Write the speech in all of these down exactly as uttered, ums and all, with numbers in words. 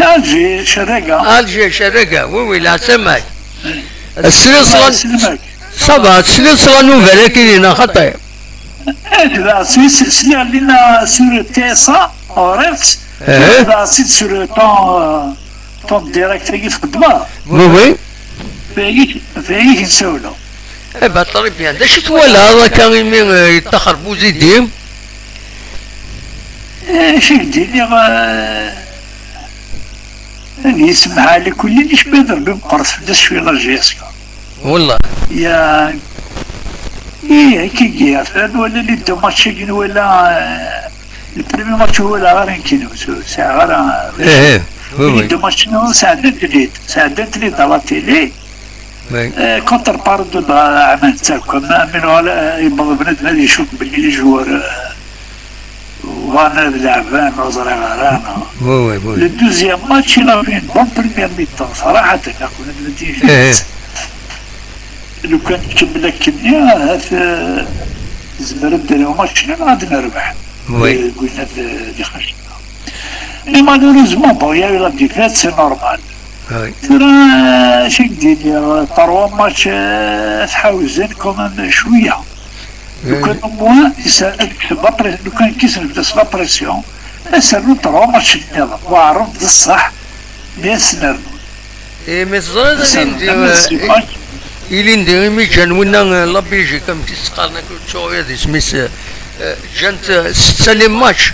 Alger, Cerraga. Alger, Cerraga, oui, oui, la semaine. Sliɣ-as, ça va, sliɣ-as n ubarak-agi neɣ xaṭi? Eh, tebɛeɣ-tt, sliɣ lina sur T S A, ɣriɣ-tt, eh, tebɛeɣ-tt sur ton, euh, ton direct-agi txeddmeḍ. Oui, oui. Fayik, fayik nsawleɣ. Eh ben, très bien. D acu twalaḍ akka imi, eh, yeṭṭaxer Buzidi? Eh, acu k-d-iniɣ, eh, ad yessemḥ ɛli kulli, nicbi d Rebbi meqqret fell-as cwi la J S K. Wallah. Ya, ih, akka i yerfan, wala les deux matchs-agi nwala, eh, le premier match ur walaɣ ara nekkini, ur sɛiɣ ara, eh, eh, oui, oui, les deux matchs-nni sɛeddan-ten-id, sɛeddan-ten-id à la télé. Oui. Eh, contre Paris de Aman, c'est comme, amin wala, yebɣa bnadem ad icuk belli les joueurs, eh, bɣan ad leɛben, ur ẓriɣ ara, non. Oui, oui, oui. Le deuxième match, il a fait une bonne première mi-temps, صراحة, nekkni d eh, eh, lukan tkemmel akkenni, ahat, eh, tezmer ad d-nerr match-nni neɣ ad nerbeḥ. Oui. Deg winna d, d ixac. Mais malheureusement, bon, il y a eu la défaite, c'est normal. Oui. Tura, acu k-d-iniɣ, trois matchs, eh, ad ḥawzen quand même cwiya. Oui. Lukan au moins, yesɛa ad yekseb la pré-, lukan kkisen fell-as la pression, ad s-rnun trois matchs nniḍen. Weɛren d ṣṣeḥ, mi ad s-nernu. Eh, mais teẓriḍ, ad s-rnun ilindi, am eh, six matchs. Ilindi imi ǧǧan winna, eh, la Belgique, amek i s-qqaren akk, ur ttuɣ ad isem-is, eh, eh, ǧǧan-t, eh, setta les matchs.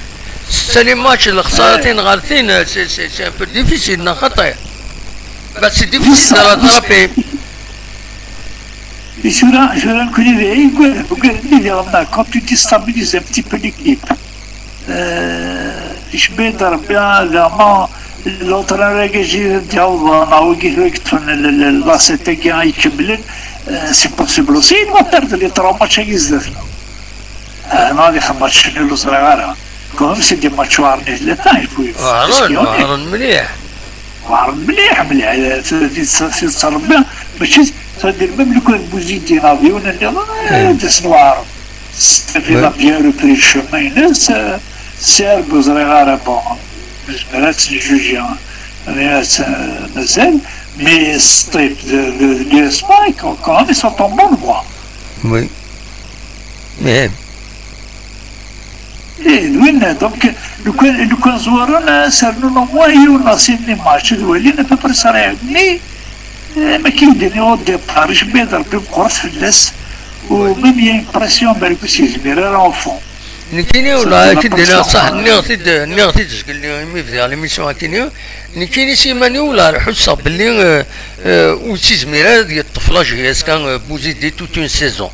Setta les matchs, lexsaratin ɣer tin, eh, c'est, c'est, c'est un peu difficile, neɣ xaṭi? Bah, c'est difficile de rattraper. Et tura, tura, nekkni d ay ugaden, ugaden-nni diɣen, quand tu déstabilises un petit peu l'équipe. Euh, icebbi-d Rebbi, vraiment, l'entraîneur-agi d-yawḍen, neɣ wigi tura yeṭṭfen l-, l-, l'asset-agi ikemmlen, euh, c'est possible aussi, il va perdre les trois matchs-agi zdat-neɣ. Ah, non, les matchs nuls, ur ẓriɣ ara. Quand même, c'est des matchs weɛren i tlata, il faut, weɛren, weɛren mliḥ. Weɛren mliḥ, mliḥ. Tidet, tidet n Rebbi, mačči, c'est-à-dire, même lukan Buzidi neɣ d yiwen nniḍen, eh, d asen weɛren. Stefan a bien repris le chemin-ines, eh, Serbe, ur ẓriɣ ara, bon, nezmer ad tt-njuji, mais, eh, mazal, mais Sṭip d, d, d l'Espagne, quand, quand même, ils sont en bonne voie. Oui. Mais eh, d winna, donc, lukan, lukan zwiren, eh, serrnen au moins yiwen neɣ sin n les matchs, ad walin à peu près sariɛ-nni, eh, ma k-id-nniɣ au départ, icebbi-d Rebbi meqqret fell-as, u même il y a une pression, balak ur s-yezmir ara au fond. Nekkini, wala, akken d-nniɣ ṣṣeḥ, nniɣ-t-id, nniɣ-t-id zgelli imi bdiɣ l'émission akini, nekkini s iman-iw la ḥusseɣ belli, eh, eh, ur yettizmir ara ad yeṭṭef la J S K, eh, Buzidi toute une saison.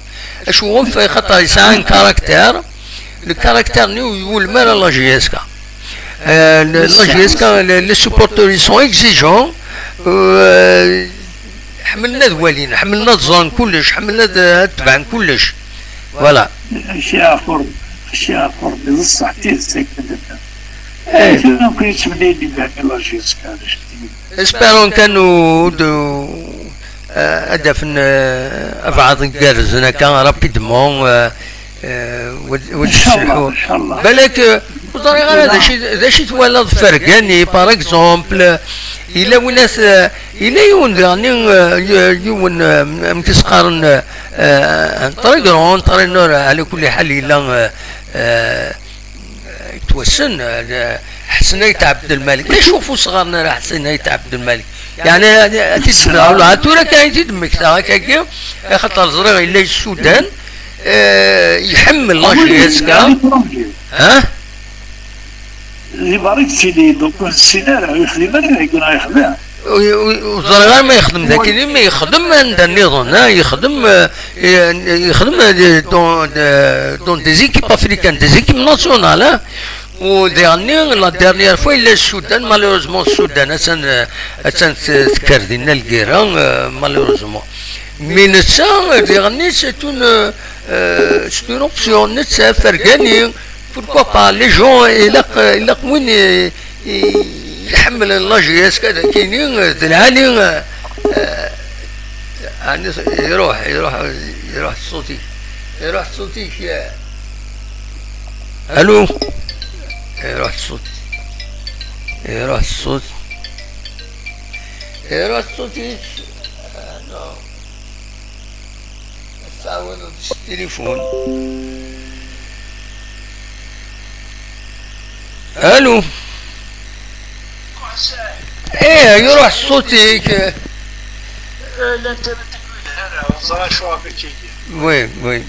Acuɣef? Axaṭer yesɛa un caractère, le caractère-nni ur iwulem ara la J S K. Euh, le, la J S K, les, les supporters, ils sont exigeants. Euh, ḥemmlen ad walin, ḥemmlen ad ẓren kullec, ḥemmlen ad, ad tebɛen kullec. Voilà. Acu yeɛfur, acu yeɛfur, d ṣṣeḥ, d tidet akken d-nniḍ. Eh, tura nekkni nettmenni-d iban la J S K, d acu. Espérons kan ur d-, eh, ad d-afen, eh, abɛaḍ igerrzen akka, rapidement, eh, eh, wad, wad ssexḥu. Inchallah, inchallah. Balak, eh, ur ẓriɣ ara d acu, d acu twalaḍ Fergani, par exemple, eh, yella win at, eh, yella yiwen daɣen, eh, y-, yiwen, eh, amek i s-qqaren, eh, eh, un très grand entraîneur, ɛla kulli ḥal yella, eh, eh, yettwassen, eh, Ḥsen Ayt Ɛebdelmalik. D acu ɣef ur s-ɣɣaren ara Ḥsen Ayt Ɛebdelmalik? Yeɛni, ad, ad t-id-mmektaɣ, ula d tura kan i t-id-mmektaɣ akkagi, axaṭer ẓriɣ yella Sudan, eh, iḥemmel la J S K. Ha? Di berra i yettili, donc ur nessin ara, ur yexdim ara dagi neɣ yexdem? Ur, ur, ur ẓriɣ ara ma yexdem dagi, ma yexdem anda nniḍen, ha, yexdem, eh, yexdem, eh, dans, eh, dans des équipes africaines, des équipes nationales, ha. U diɣenni, la dernière fois, yella Sudan, malheureusement, Sudan, attan, eh, attan t-, tekker dinna lgirra, eh, malheureusement. Mais netta, eh, diɣenni, c'est une, eh, c'est une option, netta, Fergani, pourquoi pas, les gens, ilaq, ilaq win i, i, iḥemmlen la J S K dagini, d lɛali, eh, ɛni iruḥ, iruḥ, iruḥ ṣṣut-ik, iruḥ ṣṣut-ik, eh. Allô? Iruḥ ṣṣut. Iruḥ ṣṣut. Iruḥ ṣṣut-is. Ah, non. Tɛawdeḍ s tilifun. Alo. Eh, iruḥ ṣṣut-ik. L'internet. Oui, oui.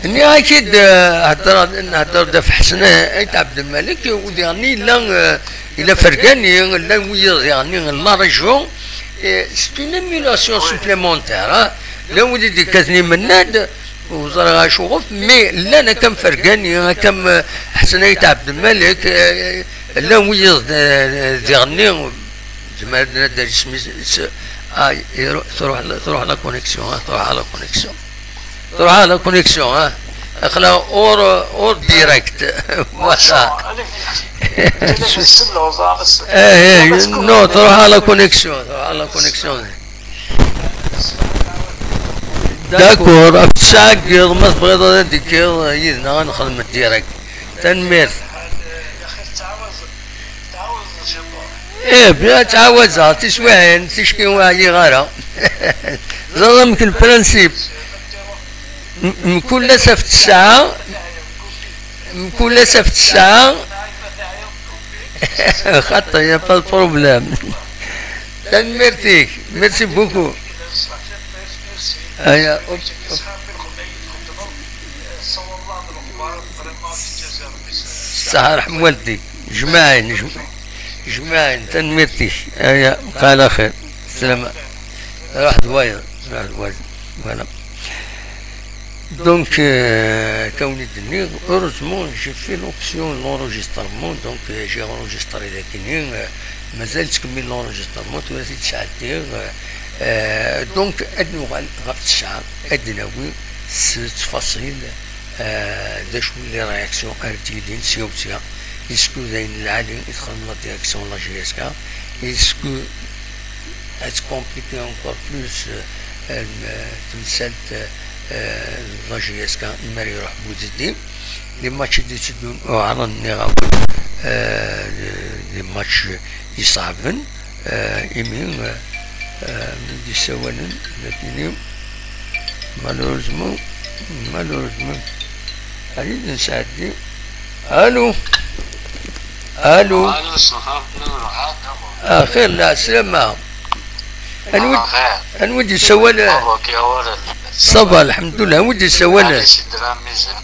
Nniɣ-ak-id, eh, hedder-, nhedder-d ɣef Ḥsen Ayt Ɛebdelmalek, u diɣen yella, eh, yella Fergani, llan wiyaḍ diɣen n la région. Eh, c'est une émulation supplémentaire, hein. Llan wid i d-yekkaten imenna-d, ur ẓriɣ acuɣef, mais llan akka am Fergani, akka am, eh, Ḥsen Ayt Ɛebdelmalek, eh, llan wiyaḍ, eh, diɣen. Zemreɣ ad d-nadder isem-is, ah, iru-, truḥ la, truḥ la connexion, ah, truḥ la connexion. Truḥ la connexion, ah. Aql-aɣ hors, hors direct. Voilà. Eh, eh, non, truḥ la connexion, truḥ la connexion. D'accord, ɣef ttesɛa n yiḍ, ma tebɣiḍ ad d-tekkiḍ yid-neɣ, ad nexdem direct. Tanemmirt. Eh bien, ttɛawazeɣ tiswiɛin, ticki ur ɛyiɣ ara. Ẓer amek lprinsip. M-, mkul ass ɣef ttesɛa, mkul ass ɣef ttesɛa. Xaṭi, y a pas de problème. Tanemmirt-ik, merci beaucoup. Aya, op, op. Ṣaḥa ṛeḥm waldik. Jmaɛin, jm-, jmaɛin, tanemmirt-ik. Aya, bqa ɛla xir. Sslama. Ruḥ d wayeḍ, ruḥ d wayeḍ. Voilà. Donc, euh, comme je dis, heureusement, j'ai fait l'option de l'enregistrement, donc, euh, j'ai enregistré les guinéens, euh, mazal ttkemmil l'enregistrement, tura i t-id-sɛeddiɣ, euh, euh, donc, ad nuɣal ɣef ttesɛa, ad d-nawi s ttfaṣil, euh, d acu les réactions ara d-yilin sya u sya, est-ce que d ayen lɛali i txedmeḍ la direction n la J S K, est-ce que ad tcompliquer encore plus, euh, euh, temsalt, euh, n la J S K, mi ara iruḥ Buzidi. Les matchs i d-itteddun uɛren, nniɣ-awen, euh, les matchs iṣeɛben, euh, imi, euh, euh, mi d-issawalen, lakini, malheureusement, malheureusement, ad t-id-nesɛeddi. Allô? Allô? Allô, ṣṣbeḥ lxir. Axir, lɛeslama. Anwa, anwa i d-yessawalen? Ça va, lḥemdullah. Anwa i d-yessawalen? Ɛli Sidra Lmizan.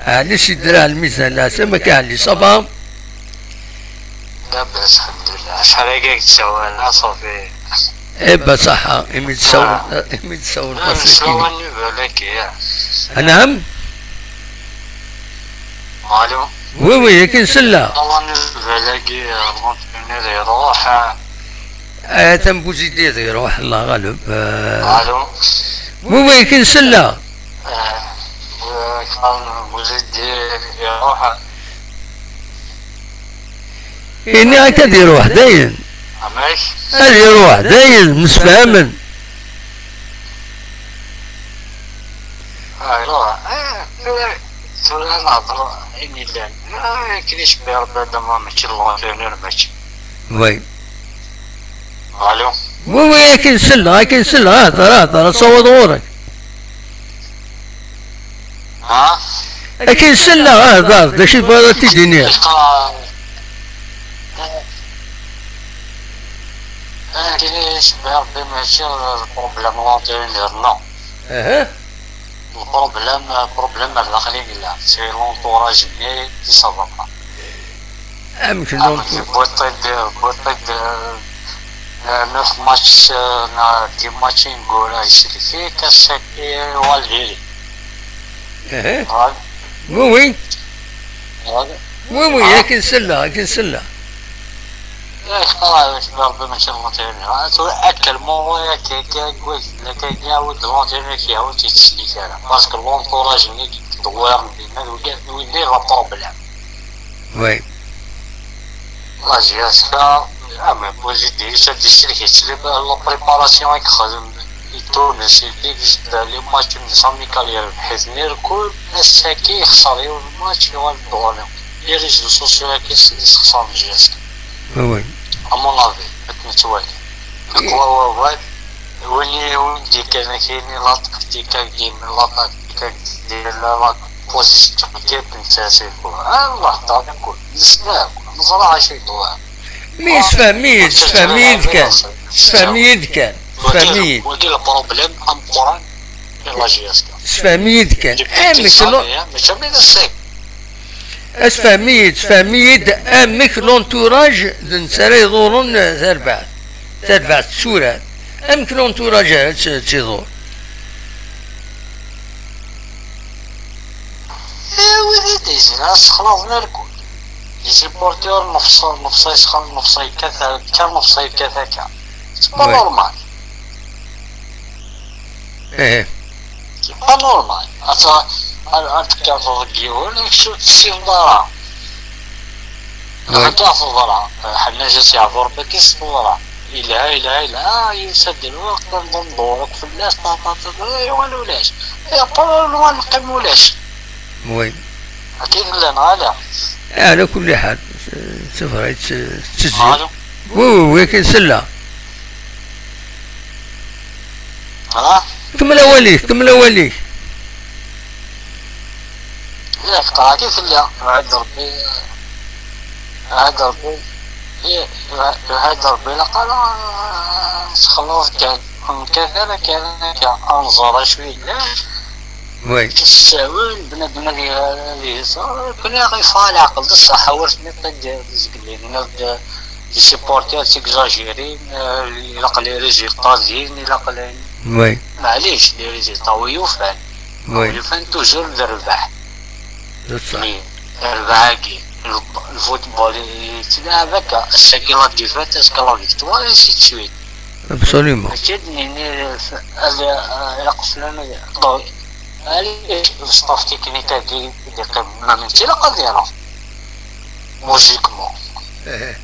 Ɛli Sidra Lmizan, lɛeslama-k a Ɛli, ça va? Labas, lḥemdullah. Acḥal aya i k-d-ssawaleɣ, ṣafi. Eh ben, ṣaḥa, imi d-tessawleḍ, imi d-tessawleḍ. Anɛam? Allô? Oui, oui, akken selleɣ. Atan Buzidi ad iruḥ, Allah ɣaleb. Allô? Oui, oui, akken selleɣ. Buzidi iruḥ. Ini-ak ad iruḥ dayen. Amek? Ad iruḥ dayen, msefhamen. Ah, iruḥ. Ah, tura, tura nehḍer ayen yellan. Ah, akken icebbi Rebbi, dama mačči d l'entraîneur, mačči. Oui. Allô? Oui, oui, akken selleɣ, akken selleɣ, hder, hder, asawaḍ ɣur-k. Ha? Akken selleɣ, hder, d acu i tebɣiḍ ad t-id-tiniḍ? Akken icebbi Rebbi, mačči d problème l'entraîneur, non. Aha. Le problème, problème ar daxel i yella, c'est l'entourage-nni i ça va pas. Amek, ah, donc? Tewwiḍ-d, tewwiḍ-d, euh, neuf matchs, euh, neɣ dix matchs ineggura, isellek-ik, ass-agi uɣal diri. Aha. Oui, oui. Oui, oui, akken selleɣ, akken selleɣ. Eh, xalaṣ, Rebbi mačči d l'entraîneur. Ah, tura, actuellement, akka, akka, akka, akka, iɛawed l'entraîneur, iɛawed yettsellik ara. Parce que l'entourage-nni i d-wwiɣ dinna, d wigi, d wigi i d le problème. Oui. La J S K, ah, mais Buzidi, ad d-isellek, yettli la préparation i yexdem, i Tunes, i d les matchs-nni amicaux yerbeḥ-iten irkul, ass-agi yexṣer yiwen match, yuɣal-d ɣur-i. Les réseaux sociaux-agi s-, yessexṣaren J S K. Oui, oui. À mon avis, ad t-nettwali. Wa, wa, wa. Win i, win d-ikkan akini la tactique-agi, la tactique-agi, la position-agi, netta s-ikul. Ah, Allah, ṭṭal ikul. Nesla, neẓra acu yeḍran. Mi yessefhem-iyi-d, yessefhem-iyi-d kan. Yessefhem-iyi-d kan. Yessefhem-iyi-d. Wagi le problème ameqqran i la J S K. Yessefhem-iyi-d kan. Amek no-, mačči am i d-nessay. Asefhem-iyi-d, sefhem-iyi-d amek l'entourage d netta ara iḍurren tarbaɛt. Tarbaɛt tsurar. Amek l'entourage ara tt-, tt-iḍur? Eh, wid i d-izrin, ad sexlaḍen irkul. Les supporters, nefṣ-, nefṣa yesxel, nefṣa yekkat, akka, nefṣa yekkat akka. C'est pas normal. Eh. C'est pas normal. Ad, ad, ad tekkateḍ deg yiwen, ur tessineḍ ara. Ad tafeḍ ara. Ḥenna jas yeɛḍur bakis teḍra. Yelha, yelha, yelha. Ah, yusa-d lweqt, ad nḍur akk fell-as, ṭa, ṭa, ṭa, ṭa, yuɣal ulac. Après, nwan neqqim ulac. Oui. Akken llan, ɣala. Eh, ala kulli ḥal, tefra tettezzi. Alo. Oui, oui, oui, akken sella. Ha? Kemmel awal-ik, kemmel awal-ik. Yak, ṭaɛat i tella. Iɛad Rebbi, iɛad Rebbi, i-, iɛad Rebbi, ilaq ara nessexlaḍ kan. Ur nekkat ara kan akka. Ad nẓer acu yellan. Oui. Tessawel, bnadem ad i-, ad iẓer. Kuni ad iffeɣ leɛqel d ṣṣeḥ, ur ten-iṭṭid d izgellilen, ad d-, les supporters s'exagérer, euh, ilaq les résultats din, ilaq les, oui, maɛlic, les résultats wi yufan. Oui. Wi yufan toujours d rrbeḥ. D ṣṣeḥ. Mais rrbeḥ-agi, le, le football yettlaɛab akka, ass-agi la défaite, azekka la victoire, ainsi de suite. Absolument. Mačči ad nini, ad, ad, ilaq flan ad, bon, allez, le staff technique-agi i d-iqqimen, ma mačči ilaq ad iruḥ. Logiquement. Eh.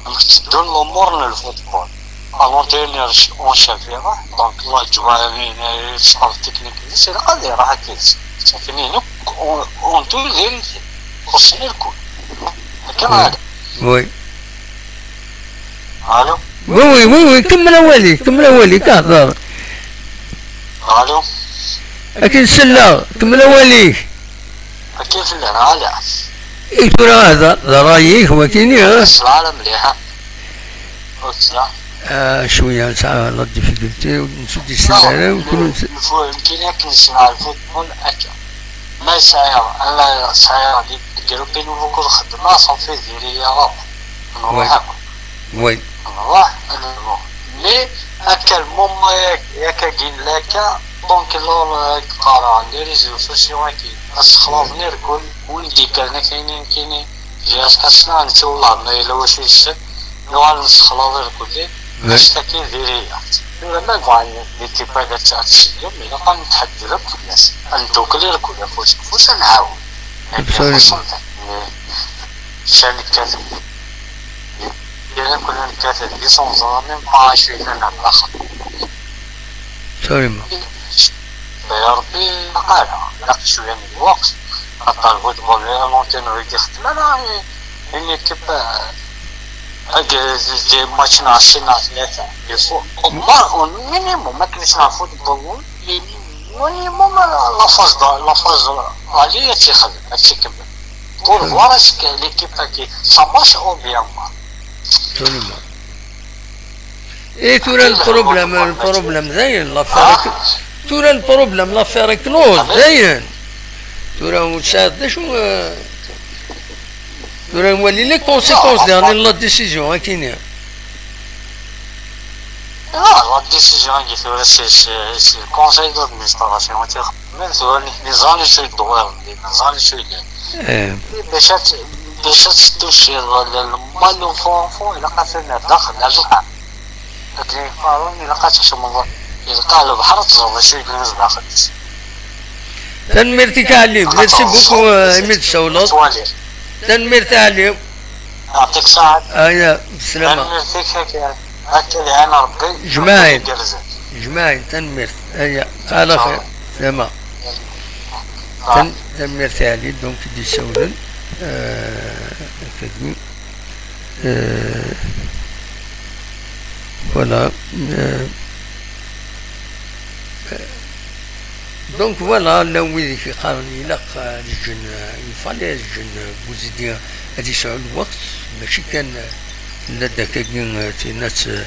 Amek tteddun lumuṛ n lfutbol. L'entraîneur en chef iruḥ, donc la joie, le staff technique-nnes ilaq ad iruḥ akkit. Ttafin-in akk, on, on tout vérité. Xuṣṣen irkul. Akka neɣ ala? Oui. Alo? Oui, oui, oui, oui, kemmel awal-ik, kemmel awal-ik, hder. Alo? Akken selleɣ, kemmel awal-ik. Akken selleɣ, ala. I tura hder, d ṛṛay-ik, wakini, ha? Ur tesla ara mliḥ, ha? Ur tesla. Ah, cwiya, nesɛa la difficulté, ur nesɛi ara, ur nekkini akken nesɛa lfutbol akka. Ma sɛiɣ, ala sɛiɣ di, di grupi n wukud xeddmeɣ, ṣafi diri-yaɣ akk. Nruḥ akk. Oui. Nruḥ, ad nruḥ. Mais akka lmuma yak, yak-agi nella akka, donc lor, euh, qqareɣ, les réseaux sociaux-agi, ad sexlaḍen irkul, win d-ikkren akayni, nekkini, j'ai askasen, netta wallah ma yella wacu yessen, nuɣal nessexlaḍ irkul. Oui. Act-agi diri-yaɣ. Tura ma bɣan l'équipe ad tt-, ad tseggem, ilaq ad netḥedded akk fell-as. Ad neddukel irkul afus deg ufus, ad nɛawen. Absolument. Akken xeṣṣen, eh, ca nekkat. Ira kul ad nekkat deg isenẓren, même pas acu yellan ar daxel. Absolument. Ya Rebbi, ilaq ara, ilaq cwiya n lweqt. Xaṭer bu tbulli, l'entraîneur i d-ixeddem ara, eh, une équipe, eh, Hag, des matchs neɣ sin neɣ tlata. Il faut au moins, au minimum, akken i nettnaɣ football, minimum, la phase de, la phase aller ad tt-ixdem, ad tt-ikemmel. Pour voir est-ce que l'équipe-agi, ça marche ou bien pas. Absolument. Et tura le problème, le problème dayen, l'affaire, tura le problème, l'affaire est close, dayen. Tura ur tesɛiḍ d acu, euh, Tura nwali les conséquences derrière la décision, akini. Non, la décision-agi tura, c'est, c'est, c'est le conseil d'administration i tt-ixedmen, tura nitni ẓran acu yeddewwiren dinna, ẓran acu yellan. Eh. Bac ad, bac ad teddu cciḍ, le, le mal au fond, au fond, ilaq ad t-nerr daxel, ar lḥal. Akken i qqaren, ilaq ad tkecmeḍ, ilqa lebḥer, ad teẓreḍ acu yellan zdaxel-is. Tanemmirt-ik a Ɛli, merci beaucoup, euh, imi d-tsawleḍ. Tanemmirt a Ɛli. Yeɛṭik ṣṣeḥḥa. Aya, bislama. Tanemmirt-ik, akka, akka lɛan Rebbi. Jmaɛin. Jmaɛin, tanemmirt. Aya, ɛla xir. Bislama. Tan-, tanemmirt a Ɛli, donc, i d-yessawlen. Euh, akkagi. Euh, Voilà. Euh, donc voilà, llan wid i k-iqqaren ilaq, euh, ad ǧǧen, euh, il fallait ad ǧǧen, euh, Buzidi ad yesɛu lweqt, mačči kan, euh, ladda akkagi, euh, tinat, euh,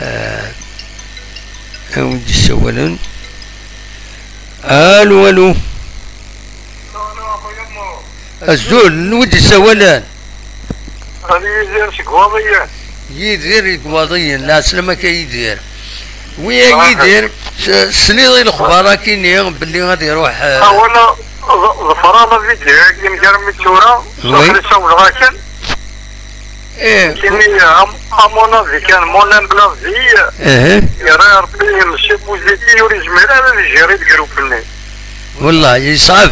euh, a wid yessawalen. Alu, alu. Azul, n wid yessawalen? Ad Yidir seg Waḍiyen. Yidir deg Waḍiyen, lɛeslama-k a Yidir. Wi a Yidir, s-, sliḍ i lexbar akini belli ad iruḥ, eh, awal, ḍ-, ḍefreɣ la vidéo-agi mgar mi d tura, oui, aql-i sawleɣ akken. Eh, kini, am, à mon avis kan, mon humble avis, eh, yerra Rebbi Monsieur Buzidi ur yezmir ara ad ijiri lgrup-nni. Wallah, yeṣɛeb.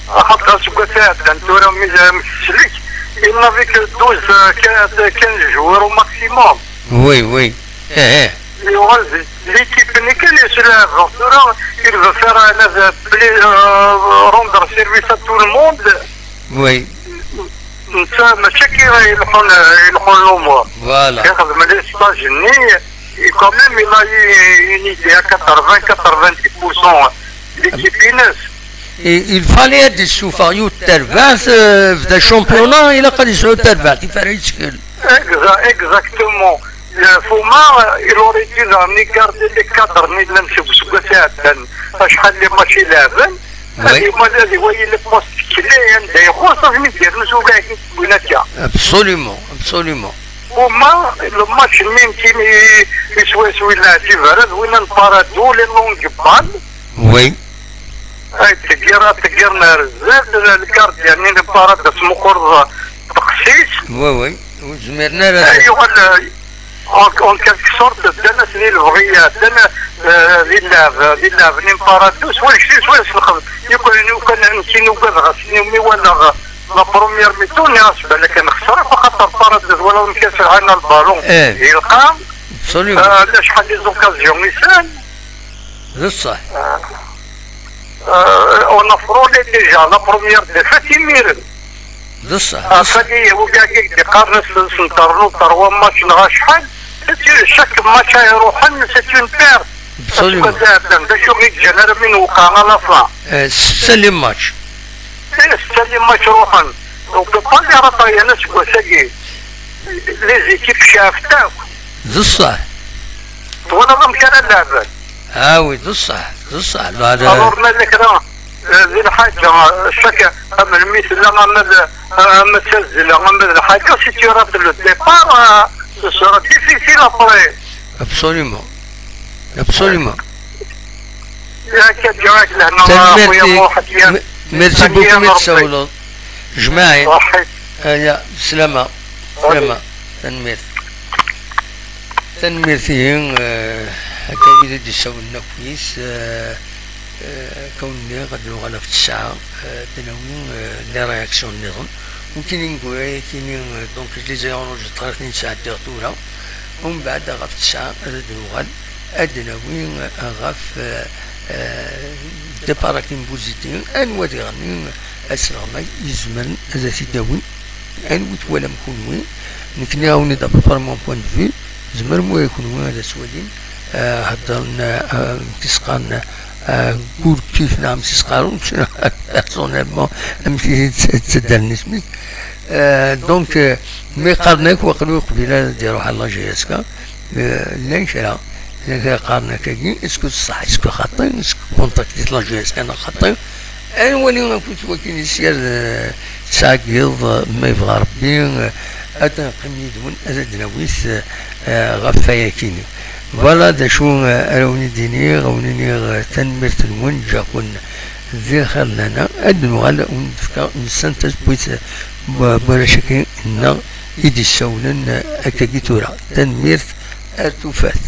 Axaṭer aseggas iɛeddan tura mi, mi teslek, il n'avait que douze, euh, quinze, quinze joueurs au maximum. Oui, oui. Eh, eh. Yuɣal d l'équipe-nni kan yeslɛeb. Tura, il veut faire un, euh, pli-, euh, rendre service à tout le monde. Oui. Netta mačči akka i ileḥḥun, i ileḥḥun lumuṛ. Voilà. Ixdem les stages-nni, et quand même, il a eu une idée à quatre-vingts, quatre-vingt-dix pour cent l'équipe-ines. I, il fallait ad d-issufeɣ yiwet n terbaɛt, euh, bda championnat, ilaq ad yesɛu tarbaɛt, tif ara yettkel. Exa-, exactement. Euh, Fuma, euh, il aurait dû garder les cadres-nni llan seg useggas iɛeddan, acḥal n les matchs i leɛben. Oui. Ad iwali, ad iwali les postes clés anda ixuṣṣ, ad ten-id-yernu s ugaɛi n win akka. Absolument, absolument. Uma, le match-nni n timi i, i swayes win leɛǧib ara d win n Paradou, les longues balles. Oui. Ay, tgira, tgira n ar zdat, le gardien-nni n Paradou, tesmuqquleḍ teqsi-s. Oui, oui. Ur zmiren ara. Ay, yuɣal, En, en quelque sorte, ddan-as di lebɣi, ddan, euh, di lleɛb, di lleɛb n Imparadus, swayes, swayes lxedm. Yukan, yukan, nekki nugadeɣ ass-nni mi walaɣ la première mi-temps, nniɣ-as balak ad nexser akk, axaṭer Paradus wala amek i s-lhan lbalun. Eh. Yelqa. Absolument. Euh, acḥal des occasions i sɛan. D ṣṣeḥ. Euh, euh, on a frôlé déjà la première défaite imiren. D ṣṣeḥ, d ṣṣeḥ. Aql-i, wigi i d-iqqaren s, s nternu trois matchs neɣ acḥal, c'est une, chaque match ay iruḥen, c'est une perte. Absolument. Aseggas iɛeddan, d acu i yeǧǧan armi newqeɛ à la fin? Eh, setta les matchs. Eh, setta les matchs ruḥen. Donc, pas les ratayana aseggas-agi. Les équipes ceɛfent akk. D ṣṣeḥ. Twalaḍ amek ara lɛeben? Ah oui, d ṣṣeḥ, d ṣṣeḥ. La, la. Alors, ma yella kra, euh, di lḥaǧa, euh, chaque, am melmi tella, ama d, ama d tazzla, ama d lḥaǧa, si tu rates le départ, euh, ce sera difficile après. Absolument. Absolument. Yak ad ǧǧeɣ-ak lehna, a xuya Muḥ. Tanemmirt. Merci beaucoup mi d-tsawleḍ. Jmaɛin. Aya, slama. Slama. Tanemmirt. Tanemmirt-ihi, eh, akka wid i d-issawlen akkit, eh, eh, akka ur nniɣ ad nuɣal ɣef ttesɛa, eh, ad d-nawi, eh, les réactions nniḍen. Nekkini, nekkini, eh, donc, je les ai enregistrés, ad ten-id-sɛeddiɣ tura. Umbeɛd ɣef ttesɛa ad d-nuɣal, ad d-nawi, eh, ɣef, eh, eh, départ akin Buzidi, anwa diɣen, eh, asleɣmay izemren ad t-id-awin. Anwi twalam kunwi? Nekni awen-id à peu près mon point de vue. Tzemrem waya kunwi ad as-walim. Eh, heddren, eh, amek i s-qqaren, eh, goalkeeper neɣ amek i s-qqaren, personnellement, amek i tt-, ttaddalen isem-is. Eh, donc, eh, mi qqaren akk waqil ur yeqbil ara ad iruḥ ɣer la J S K. Eh, llan kra, llan kra qqaren akkagi, est-ce que d ṣṣeḥ, est-ce que xaṭi, est-ce que contact-it la J S K neɣ xaṭi? Ad nwali akk wakin i s-yerr, eh, ttɛeggiḍ, eh, ma yebɣa Rebbi, eh, ad neqqim yid-wen, ad d-nawi, eh, ɣef wayakini. Voilà d acu, eh, ara wen-id-iniɣ, ad wen-iniɣ, eh, tanemmirt-nwen, ǧǧiɣ-ken di lxir lana, ad d-nuɣal ad wen-d-fkeɣ nsan tazewwit, eh, n warrac-agi nneɣ i d-issawlen, eh, akkagi tura. Tanemmirt, ar tufat.